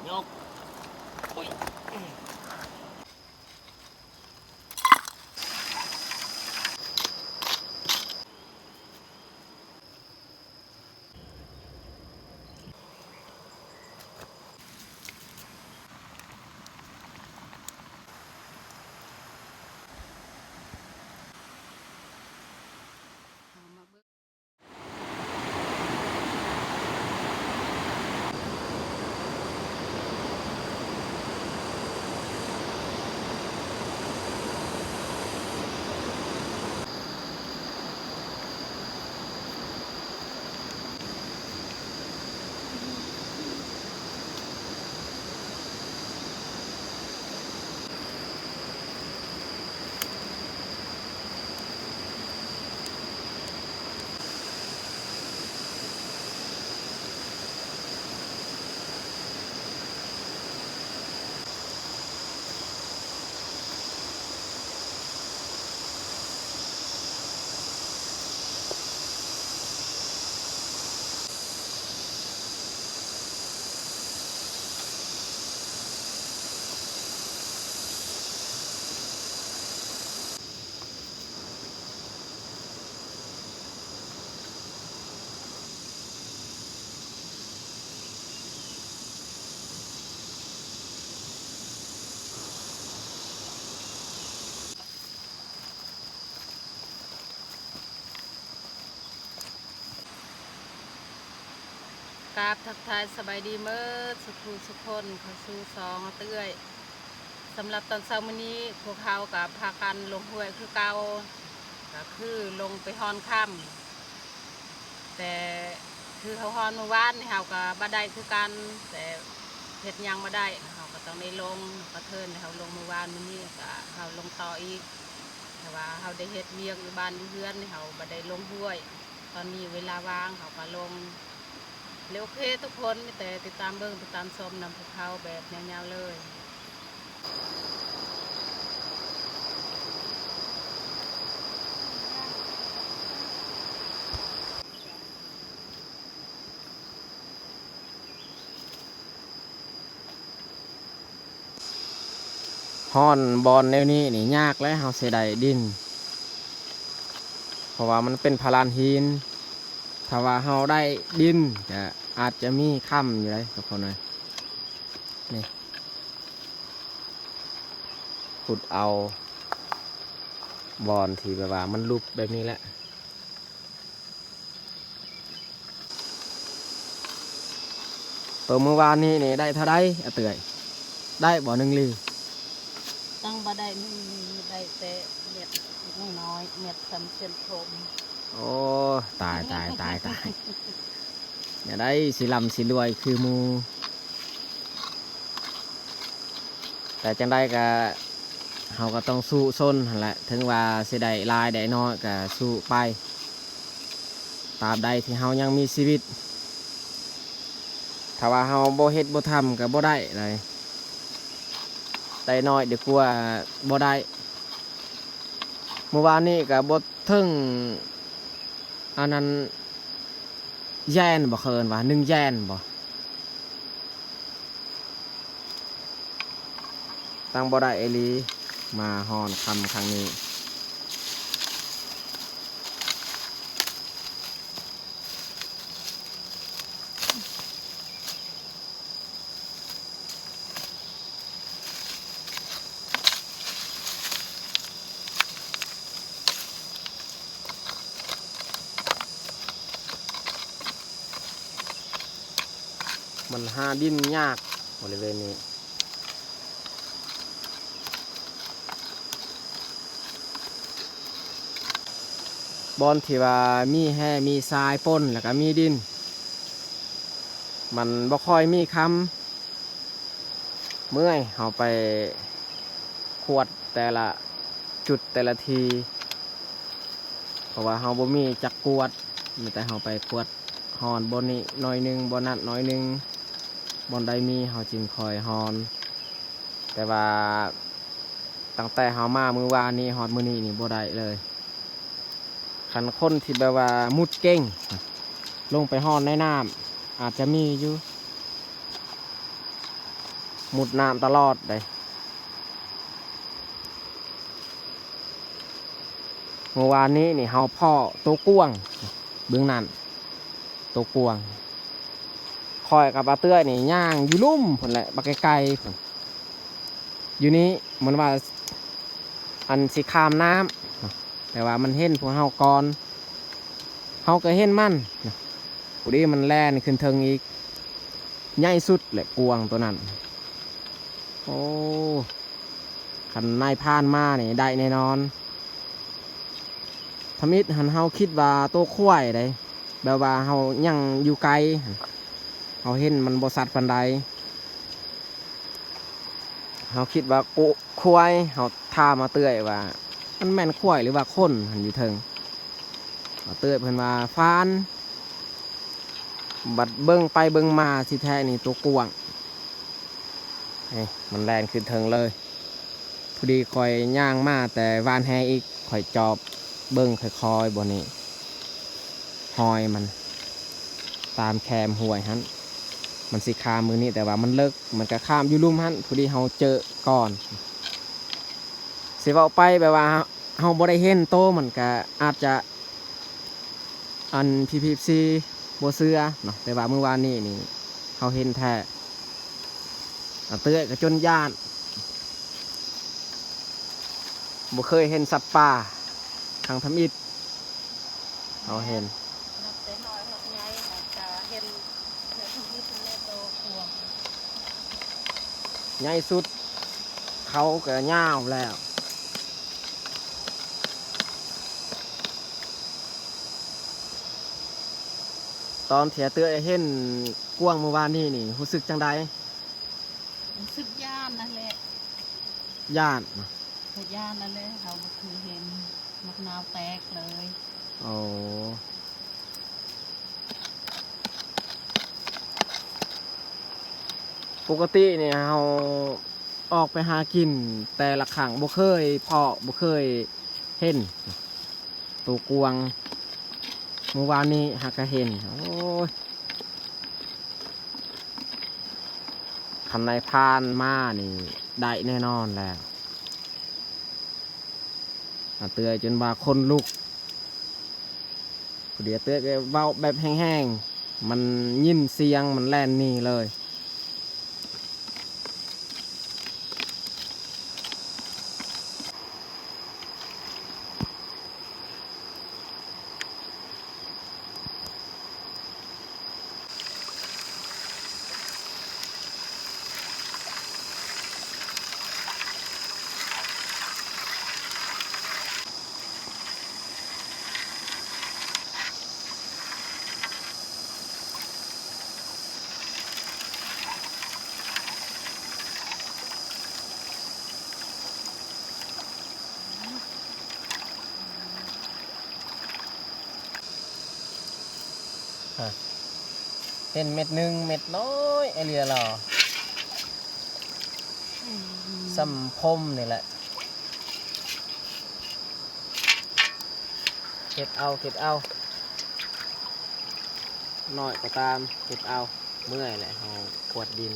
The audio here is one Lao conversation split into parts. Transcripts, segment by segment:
ນົກ ໂອ້ຍ. ກາບທັກທາຍສະບາຍດີເໝິດສຸຂູສຸຄົນ ເຂົ້າສູ່ຊ່ອງອາເອື້ອຍ. ສຳລັບຕອນເຊົ້າມື້ນີ້ ພວກເຮົາກໍພາກັນລົງຫ້ວຍຄືເກົ່າ ກໍຄືລົງໄປຮ່ອນຄຳ. ແຕ່ຄືເຮົາຮ່ອນມື້ວານນີ້ ເຮົາກໍບໍ່ໄດ້ຄືກັນ, ແຕ່ເຮັດຫຍັງບໍ່ໄດ້ ເຮົາກໍຕ້ອງໄດ້ລົງ, ກະເທີນເຮົາລົງມື້ວານ, ມື້ນີ້ກໍເຮົາລົງຕໍ່ອີກ. ແຕ່ວ່າເຮົາໄດ້ເຮັດວຽກຢູ່ບ້ານຢູ່ເຮືອນນີ້ ເຮົາບໍ່ໄດ້ລົງຫ້ວຍ. ຕອນນີ້ເວລາວ່າງເຮົາກໍລົງ. ແລ້ວໂອເຄທຸກຄົນ, ມີແຕ່ຕິດຕາມເບິ່ງ ຕິດຕາມຊົມນຳພວກເຮົາແບບຍາວໆເລີຍ. ຮ່ອນບ່ອນແນວນີ້ນີ້ຍາກແຫຼະ ເຮົາຊິໄດ້ດິນ ເພາະວ່າມັນເປັນພະລານຫີນ. ຖ້າວ່າເຮົາໄດ້ດິນ ກະອາດຈະມີຄຳຢູ່ເດ້ທຸກຄົນເອີຍ. ນີ້ ຂຸດເອົາບ່ອນທີ່ແບບວ່າມັນຫຼຸບແບບນີ້ແຫຼະ. ໂຕມື້ວານນີ້ນີ້ໄດ້ເທົ່າໃດອາເອື້ອຍ? ໄດ້ບໍ່ໜຶ່ງລີ? ຕັ້ງບໍ່ໄດ້ໜຶ່ງລີ ໄດ້ແຕ່ເມັດນ້ອຍໆ ເມັດສ່ຳເສັ້ນຜົມ. ໂອ້ ຕາຍ ຕາຍ ຕາຍ ຕາຍ. ຢ່າໄດ້ຊິລ່ຳຊິລວຍຄືໝູ່. ແຕ່ຈັ່ງໃດກະເຮົາກໍຕ້ອງສູ້ຊົນຫັ້ນແຫຼະ, ເຖິງວ່າຊິໄດ້ຫຼາຍໄດ້ນ້ອຍກະສູ້ໄປ ຕາບໃດທີ່ເຮົາຍັງມີຊີວິດ. ຖ້າວ່າເຮົາບໍ່ເຮັດບໍ່ທຳກະບໍ່ໄດ້ໃດ, ໄດ້ນ້ອຍດີກວ່າບໍ່ໄດ້. ມື້ວານນີ້ກະບໍ່ເຖິງ ອັນນັ້ນ ແຢນບໍ່ ເຂົາເອີ້ນວ່າໜຶ່ງແຢນບໍ່? ຕັ້ງບໍ່ໄດ້ອີ່ຫຼີ ມາຮອນຄຳຄັ້ງນີ້. ມັນຫາດິນຍາກບໍລິເວນນີ້. ບ່ອນທີ່ວ່າມີແຮ່ມີຊາຍປົນ ແລ້ວກະມີດິນ ມັນບໍ່ຄ່ອຍມີຄຳ. ເມື່ອຍ ເຮົາໄປຂວດແຕ່ລະຈຸດແຕ່ລະທີ ເພາະວ່າເຮົາບໍ່ມີຈັກກວດ, ມີແຕ່ເຮົາໄປກວດ ຮອນບ່ອນນີ້ໜ້ອຍໜຶ່ງ, ບ່ອນນັ້ນໜ້ອຍໜຶ່ງ, ບ່ອນໃດມີເຮົາຈຶ່ງຄ່ອຍຮອນ. ແຕ່ວ່າຕັ້ງແຕ່ເຮົາມາມື້ວານນີ້ຮອດມື້ນີ້ນີ້ບໍ່ໄດ້ເລີຍ. ຄັນຄົນທີ່ແບບວ່າມຸດເກັ່ງ ລົງໄປຮອນໃນນ້ຳ ອາດຈະມີຢູ່. ມຸດນ້ຳຕະຫຼອດເດ້. ເມື່ອວານນີ້ນີ້ເຮົາພໍ້ໂຕກວາງ ເບິ່ງນັ້ນ ໂຕກວາງ. ຂ້ອຍກັບອາເຕື້ອຍນີ້ຍ່າງຢູ່ລຸ່ມພຸ້ນແຫຼະ ບັກໄກໆພຸ້ນ. ຢູ່ນີ້ມັນວ່າ ອັນຊິຂ້າມນ້ຳ ແຕ່ວ່າມັນເຫັນພວກເຮົາກ່ອນ ເຮົາກໍເຫັນມັນ. ພໍດີມັນແລ່ນຂຶ້ນເທິງອີກ ໃຫຍ່ສຸດແຫຼະກວາງໂຕນັ້ນ. ໂອ້ ຄັນນາຍພານມານີ້ໄດ້ແນ່ນອນ. ທຳອິດຫັ້ນເຮົາຄິດວ່າໂຕຄວາຍໃດ ແບບວ່າເຮົາຍັງຢູ່ໄກ ເຮົາເຫັນມັນບໍ່ຊັດປານໃດ. ເຮົາຄິດວ່າໂກ ຄວາຍ ເຮົາຖາມອາເຕື້ອຍວ່າ ມັນແມ່ນຄວາຍ ຫຼືວ່າຄົນຫັ້ນຢູ່ເທິງ. ອາເຕື້ອຍເພິ່ນວ່າຟານ. ບັດເບິ່ງໄປເບິ່ງມາ ທີ່ແທ້ນີ້ໂຕກວາງ. ເອີ ມັນແລ່ນຂຶ້ນເທິງເລີຍ. ພໍດີຂ້ອຍຍ່າງມາແຕ່ຫວ່ານແຫອີກ ຂ້ອຍຈອບເບິ່ງຄ່ອຍໆ ບ່ອນນີ້ ຮອຍມັນຕາມແຄມຫ້ວຍຫັ້ນ. ມັນຊິຂ້າມມື້ນີ້ ແຕ່ວ່າມັນເລິກ ມັນກໍຂ້າມຢູ່ລຸ່ມຫັ້ນ. ພໍດີເຮົາເຈີກ່ອນ. ຊິເວົ້າໄປແບບວ່າ ເຮົາບໍ່ໄດ້ເຫັນໂຕ ມັນກະອາດຈະ ອັນ ພີພີເອັຟຊີ ບໍ່ເຊື່ອເນາະ ແຕ່ວ່າມື້ວານນີ້ນີ້ເຮົາເຫັນແທ້. ອາເຕື້ອຍກໍຈົນຢ້ານ ບໍ່ເຄີຍເຫັນສັດປ່າ ຄັ້ງທຳອິດເຮົາເຫັນ. ນັບແຕ່ນ້ອຍຮອດໃຫຍ່ ແລ້ວກະເຫັນ ໃຫຍ່ສຸດເຂົາກໍຍາວແລ້ວ. ຕອນທີ່ອາເຕື້ອຍເຫັນກວາງມື້ວານນີ້ນີ້ ຮູ້ສຶກຈັ່ງໃດ? ຮູ້ສຶກຢ້ານນັ້ນແຫຼະ. ຢ້ານ? ກໍຢ້ານນັ້ນແຫຼະ ເຮົາບໍ່ເຄີຍເຫັນ ໝາກນາວແຕກເລີຍ. ອໍ. ປົກກະຕິນີ້ເຮົາອອກໄປຫາກິນແຕ່ລະຄັ້ງ ບໍ່ເຄີຍພໍ້ ບໍ່ເຄີຍເຫັນໂຕກວາງ. ມື້ວານນີ້ຫາກະເຫັນ. ໂອ້ຍ ຄັນນາຍພານມານີ້ໄດ້ແນ່ນອນແລ້ວ. ອາເຕື້ອຍຈົນວ່າຂົນລຸກ. ຜູ້ດຽວເອື້ອຍກໍເວົ້າແບບແຮງໆ ມັນຍິນສຽງ ມັນແລ່ນໜີເລີຍ. ຮະ ເຫັນເມັດໜຶ່ງ ເມັດນ້ອຍອີ່ຫຼີລະ ສ່ຳພົມນີ້ແຫຼະ. ເກັບເອົາ ເກັບເອົາ ນ້ອຍກໍຕາມ ເກັບເອົາ. ເມື່ອຍແຫຼະ ເຮົາຂວດດິນ.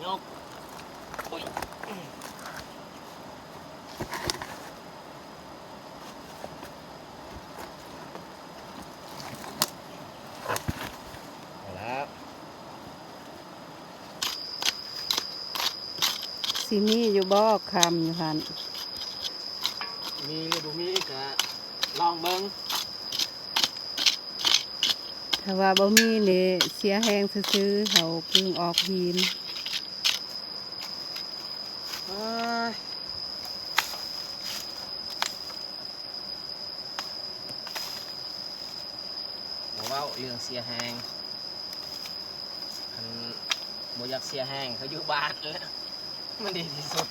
ຍົກ ໂອ້ຍ ເອົາລະ ຊິມີຢູ່ບໍ່ຄຳຢູ່ຫັ້ນ? ມີຫຼືບໍ່ມີກະລອງເບິ່ງ. ຖ້າວ່າບໍ່ມີນີ້ເສຍແຮງຊື່ໆ ເຮົາກຶ່ງອອກຫີນ. ເອີຍ ບໍ່ເວົ້າເລື່ອງເສຍແຮງ. ຄັນບໍ່ຢາກເສຍແຮງ ກໍຢູ່ບ້ານແຫຼະ ມັນດີທີ່ສຸດ.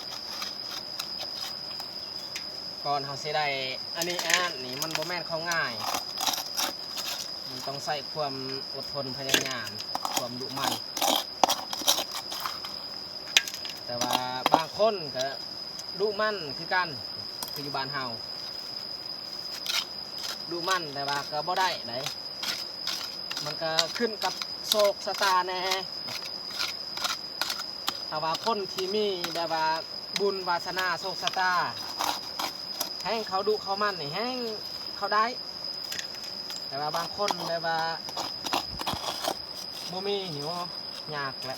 ກ່ອນເຮົາຊິໄດ້ອັນນີ້ອັນນັ້ນນີ້ ມັນບໍ່ແມ່ນຂອງງ່າຍ. ຕ້ອງໃຊ້ຄວາມອົດທົນພະຍາຍາມ ຄວາມດຸໝັ່ນ. ແຕ່ວ່າບາງຄົນກໍດຸໝັ່ນຄືກັນ ຄືຢູ່ບ້ານເຮົາ ດຸໝັ່ນ ແຕ່ວ່າກໍບໍ່ໄດ້ໃດ໋ ມັນກໍຂຶ້ນກັບໂຊກຊະຕາແດ່. ຖ້າວ່າຄົນທີ່ມີແບບວ່າບຸນວາສະໜາໂຊກຊະຕາ ແຮ່ງເຂົາດຸເຂົາໝັ່ນນີ້ ແຮ່ງເຂົາໄດ້. ແຕ່ວ່າບາງຄົນແບບວ່າບໍ່ມີນີ້ ໂອ້ ຍາກແຫຼະ.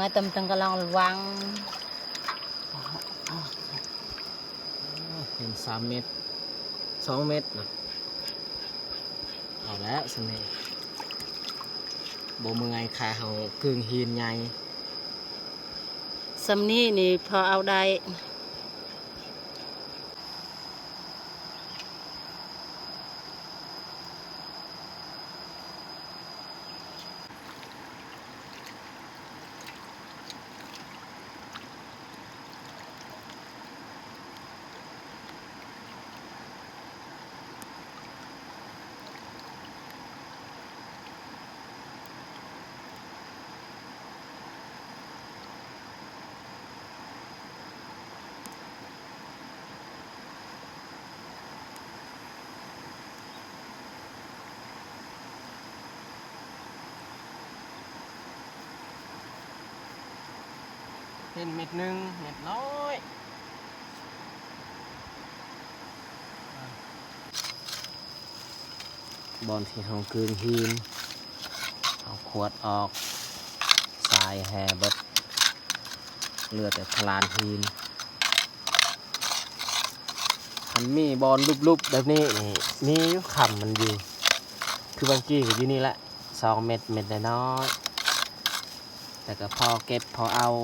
ມາຕຳຕັງກະລອງລະວັງ ເຫັນສາມເມັດ ສອງເມັດນະ. ເອົາແລ້ວສ່ຳນີ້ ບໍ່ເມື່ອຍ ຂາເຮົາກຶ່ງຫີນໃຫຍ່ ສ່ຳນີ້ນີ້ພໍເອົາໄດ້. ເຫັນເມັດໜຶ່ງ ເມັດນ້ອຍ. ບ່ອນທີ່ເຮົາກຶ່ງຫີນ ເຮົາຂວດອອກ ຊາຍແຫ່ເບິດ ເຫຼືອແຕ່ທະລານຫີນ. ຄັນມີບ່ອນຫຼຸບໆແບບນີ້ນີ້ ມີຢູ່ ຄ້ຳມັນຢູ່ ຄືບາງກີ້ກໍຢູ່ນີ້ແຫຼະ ສອງເມັດ ເມັດນ້ອຍໆ ແຕ່ກໍພໍເກັບພໍເອົາ.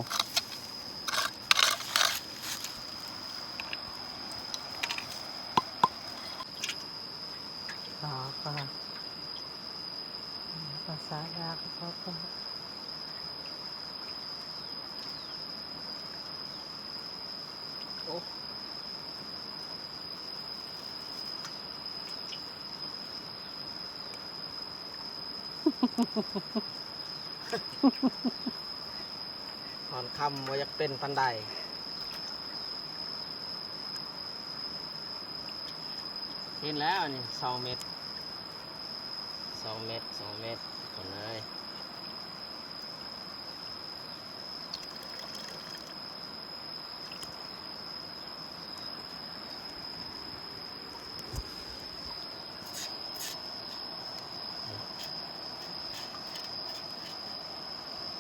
ອໍ ກໍ ພາສາລາວກໍ ໂອ້ ຮອນຄຳບໍ່ຢາກເປັນປານໃດ. ເຫັນແລ້ວນີ້ ສອງເມັດ ສອງເມັດ ສອງເມັດ ທຸກຄົນເອີຍ.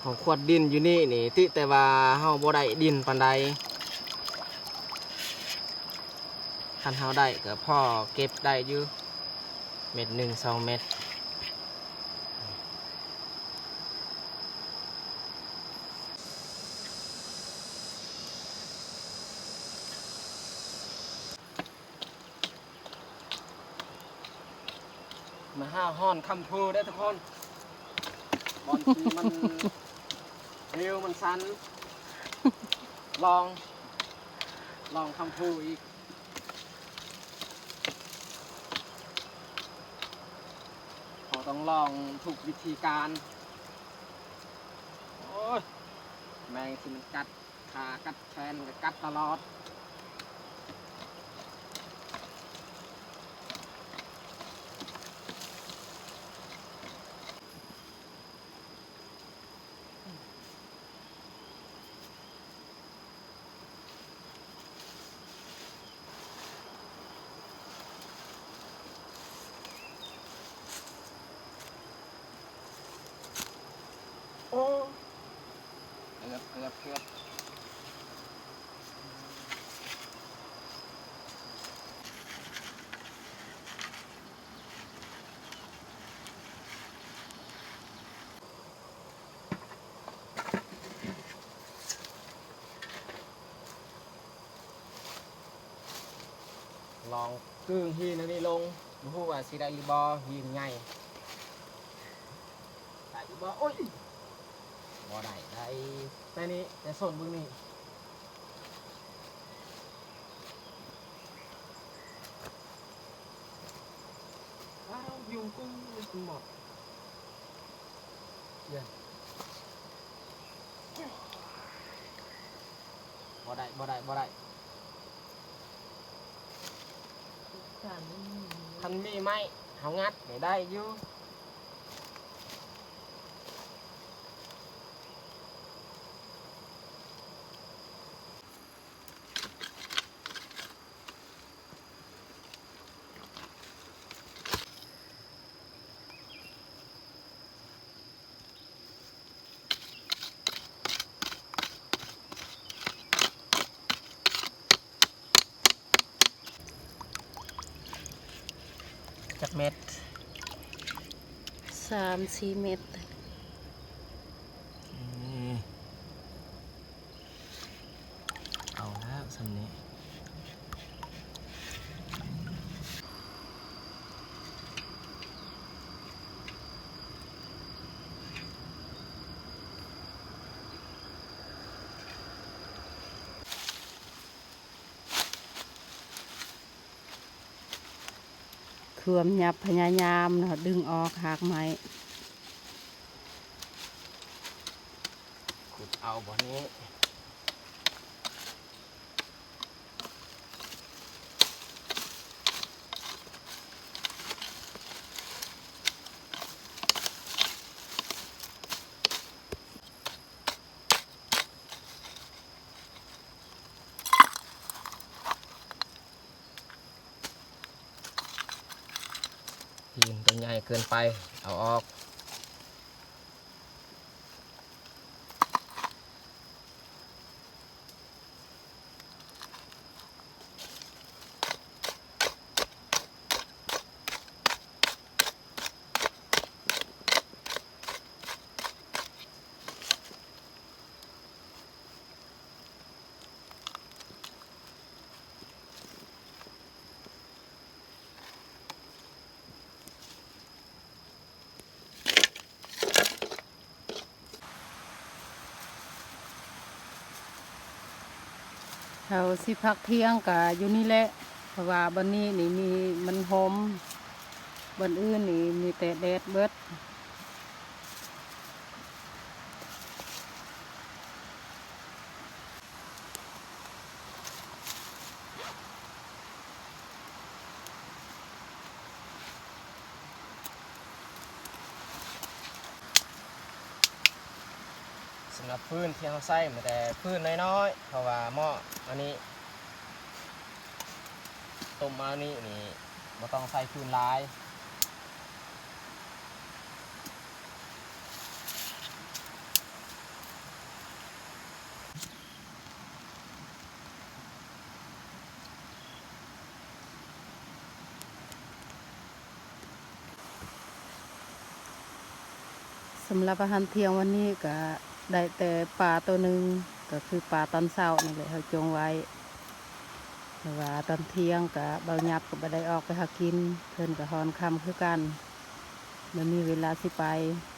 ເຮົາຂວດດິນຢູ່ນີ້ນີ້ ຕິແຕ່ວ່າເຮົາບໍ່ໄດ້ດິນປານໃດ. ຄັນເຮົາໄດ້ກໍພໍເກັບໄດ້ຢູ່ ເມັດໜຶ່ງ ສອງເມັດ. ມາຫາຮອນຄຳພູເດີ້ທຸກຄົນ ບ່ອນທີ່ມັນເຫວມັນຊັນ ລອງ ລອງຄຳພູອີກ ເຮົາຕ້ອງລອງທຸກວິທີການ. ໂອ້ຍ ແມງທີ່ມັນກັດ ຂາກັດແຂນກໍກັດຕະຫຼອດ. ເ ລອງກຶ້ງຫີນອັນນີ້ລົງ ບໍ່ຮູ້ວ່າຊິໄດ້ຫຼືບໍ່ ຫີນໃຫຍ່ ໄດ້ຢູ່ບໍ່? ໂອ້ຍ ບໍ່ໄດ້ ໄດ້ແຕ່ນີ້ ແຕ່ສົ້ນເບິ່ງນີ້ ອ້າວ ຍຸງກຸ້ງໝົດ. ເຢັນ ບໍ່ໄດ້ ບໍ່ໄດ້ ບໍ່ໄດ້ ຄັນມີໄມ້ເຮົາງັດນີ້ໄດ້ຢູ່. ຈັກເມັດ? ສາມສີ່ເມັດ. ເອົາແລ້ວສ່ຳນີ້. ຄວາມຫຍັບພະຍາຍາມເນາະ ດຶງອອກຮາກໄມ້ ຂຸດເອົາບ່ອນນີ້. ຫີນໂຕໃຫຍ່ເກີນໄປ ເອົາອອກ. ເຮົາຊິພັກທ່ຽງກະຢູ່ນີ້ແຫຼະ ເພາະວ່າບ່ອນນີ້ນີ້ມີມັນຮົ່ມ ບ່ອນອື່ນນີ້ມີແຕ່ແດດເບິດ. ສຳລັບຟືນທີ່ເຮົາໃຊ້ມີແຕ່ຟືນນ້ອຍໆ ເພາະວ່າໝໍ້ອັນນີ້ ຕົ້ມມານີ້ນີ້ ບໍ່ຕ້ອງໃຊ້ຟືນຫຼາຍ. ສຳລັບອາຫານທ່ຽງວັນນີ້ກະໄດ້ແຕ່ປາໂຕໜຶ່ງ ກະຄືປາຕອນເຊົ້ານີ້ແຫຼະ ເຮົາຈົ່ງໄວ້ ແຕ່ວ່າຕອນທ່ຽງກະບ່າວຫຍັບກະບໍ່ໄດ້ອອກໄປຫາກິນ ເພິ່ນກະຮອນຄ່ຳຄືກັນ ບໍ່ມີເວລາຊິໄປ. ເ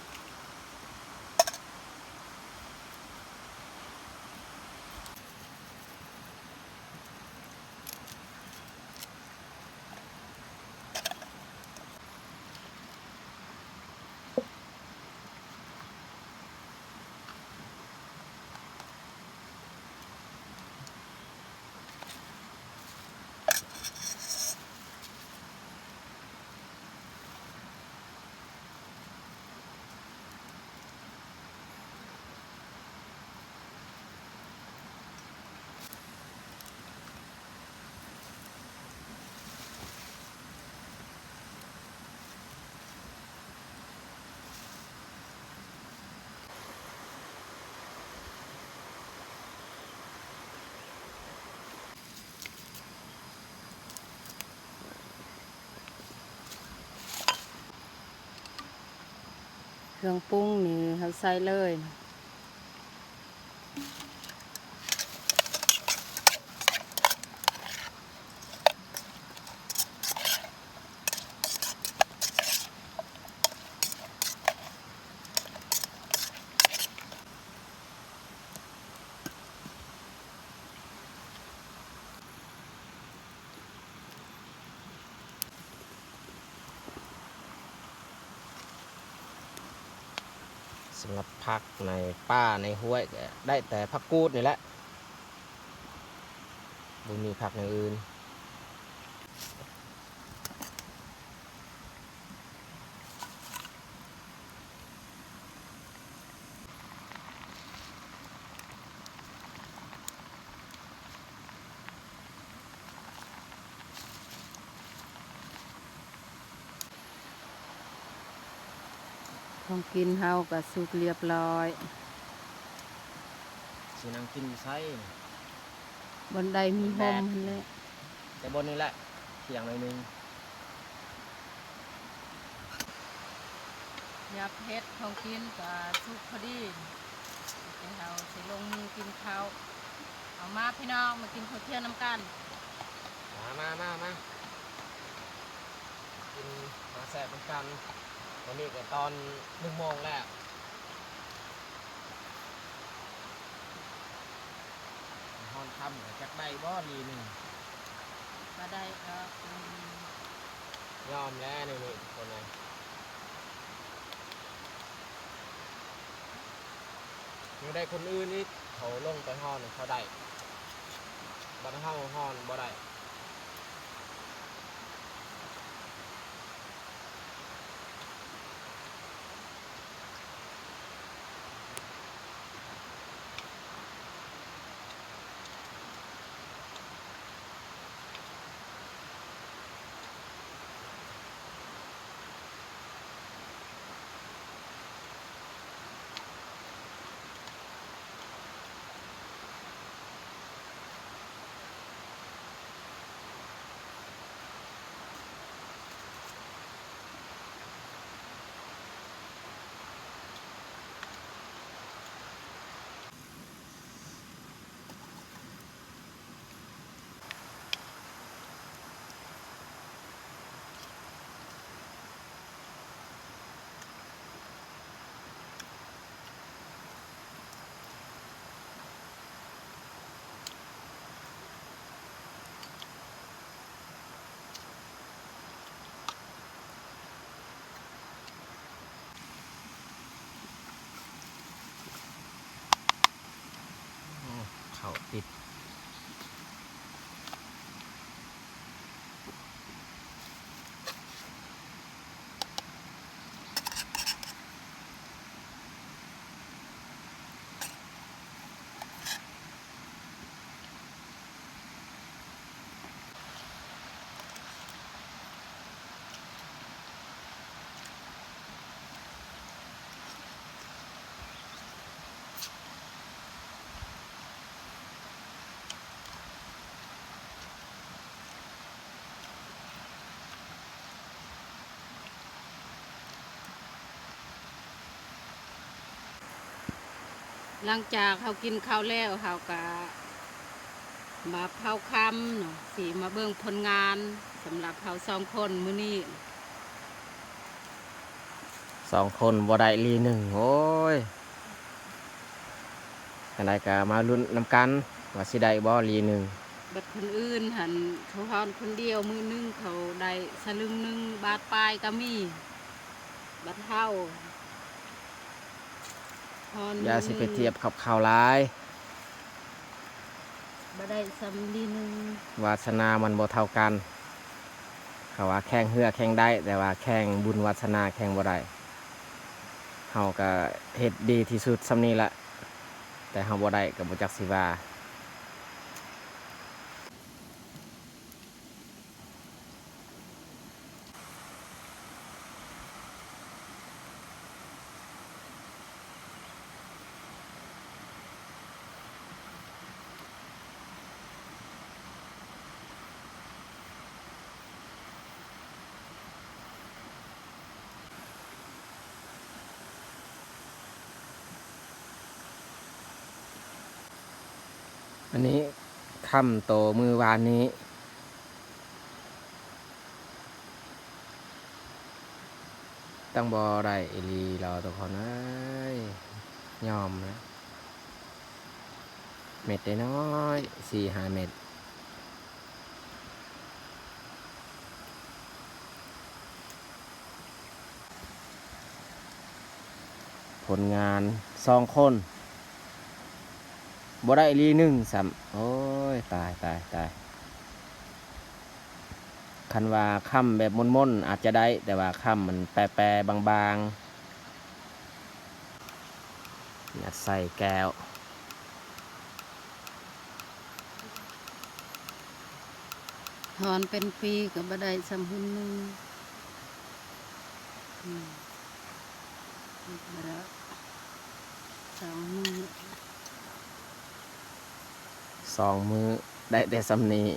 ຄື່ອງປຸງນີ້ເຮົາໃສ່ເລີຍ. ສຳລັບຜັກໃນປ່າໃນຫ້ວຍກໍໄດ້ແຕ່ຜັກກູດນີ້ແຫຼະ ບໍ່ມີຜັກຢ່າງອື່ນ. ຂອງກິນເຮົາກໍສຸກລຽບລ້ອຍ. ຊິນັ່ງກິນຢູ່ໃສ? ບ່ອນໃດມີຮົ່ມຫັ້ນແຫຼະ. ແຕ່ບ່ອນນີ້ແຫຼະ ຖຽງໜ້ອຍໜຶ່ງ. ຍາມເຮັດຂອງກິນກໍສຸກພໍດີ ແຕ່ເຮົາຊິລົງມືກິນເຂົ້າ. ເອົາມາພີ່ນ້ອງ ມາກິນເຂົ້າທ່ຽງນຳກັນ. ມາ ມາ ມາ ມາ ກິນມາແຊບນຳກັນ. ຕອນນີ້ກໍຕອນໜຶ່ງໂມງແລ້ວ. ຮອນຄ່ຳກໍຈັກໄດ້ບໍ່ລີໜຶ່ງ ກໍໄດ້ດອກ. ຍອມແລ້ວນີ້ ນີ້ຄົນນະ ຍັງໄດ້ຄົນອື່ນອີກ ເຂົາລົງໄປຮອນເຂົາໄດ້ ບັດເຮົາຮອນບໍ່ໄດ້. ໂອ້ ເຂົ້າຕິດ. ຫຼັງຈາກເຮົາກິນເຂົ້າແລ້ວ ເຮົາກະມາເຜົາຄ່ຳເນາະ ຊິມາເບິ່ງຜົນງານສຳລັບເຮົາສອງຄົນມື້ນີ້. ສອງຄົນບໍ່ໄດ້ລີໜຶ່ງ ໂອ້ຍ ຈັ່ງໃດກໍມາລຸ້ນນຳກັນວ່າຊິໄດ້ບໍ່ລີໜຶ່ງ. ບັດຄົນອື່ນຫັ້ນ ເຂົາຮອນຄົນດຽວ ມື້ໜຶ່ງເຂົາໄດ້ສະລຶງໜຶ່ງບາດປາຍກໍມີ. ບັດເຮົາຮອນ ຢ່າຊິໄປທຽບກັບເຂົາຫຼາຍ. ບໍ່ໄດ້ສ່ຳລີໜຶ່ງ. ວາສະໜາມັນບໍ່ເທົ່າກັນ. ເຂົາວ່າແຂ່ງເຮືອແຂ່ງໄດ້ ແຕ່ວ່າແຂ່ງບຸນວາສະໜາແຂ່ງບໍ່ໄດ້. ເຮົາກະເຮັດດີທີ່ສຸດສ່ຳນີ້ລະ ແຕ່ເຮົາບໍ່ໄດ້ກະບໍ່ຈັກຊິວ່າ. ອັນນີ້ຄ່ຳໂຕມື້ວານນີ້ ຕ້ອງບໍ່ໄດ້ອີ່ຫຼີແລ້ວທຸກຄົນເອີຍ ຍອມແລ້ວ ເມັດນ້ອຍໆ ສີ່ຫ້າເມັດ. ຜົນງານສອງຄົນ ບໍ່ໄດ້ອີ່ຫຼີໜຶ່ງຊ້ຳ. ໂອ້ຍ ຕາຍ ຕາຍ ຕາຍ. ຄັນວ່າຄ້ຳແບບມົນໆ ອາດຈະໄດ້ ແຕ່ວ່າຄ້ຳມັນແປໆ ບາງໆ. ຍັດໃສ່ແກ້ວ. ຖອນເປັນປີກໍບໍ່ໄດ້ຊ້ຳຫຸ່ນໜຶ່ງ. ອືມ ເຮັດບໍ່ໄດ້ ສອງມື້ ສອງມື້ ໄດ້ແຕ່ສ່ຳນີ້.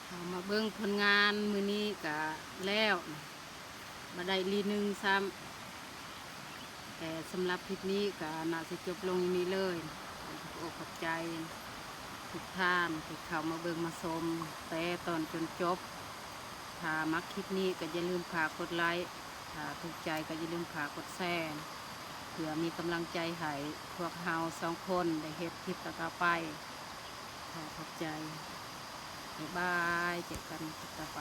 ເຂົ້າມາເບິ່ງຜົນງານມື້ນີ້ກະແລ້ວ ບໍ່ໄດ້ລີໜຶ່ງຊ້ຳ. ແຕ່ສຳລັບຄລິບນີ້ກະໜ້າຊິຈົບລົງຢູ່ນີ້ເລີຍ. ຂໍຂອບອົກຂອບໃຈທຸກທ່ານທີ່ເຂົ້າມາເບິ່ງມາຊົມແຕ່ຕົ້ນຈົນຈົບ. ຖ້າມັກຄລິບນີ້ກໍຢ່າລືມຝາກກົດໄລ, ຖ້າຖືກໃຈກໍຢ່າລືມຝາກກົດແຊ ເພື່ອມີກຳລັງໃຈໃຫ້ພວກເຮົາສອງຄົນໄດ້ເຮັດຄລິບຕໍ່ໆໄປ. ຂໍຂອບໃຈ. ບາຍບາຍ. ເຈີກັນຄລິບຕໍ່ໄປ.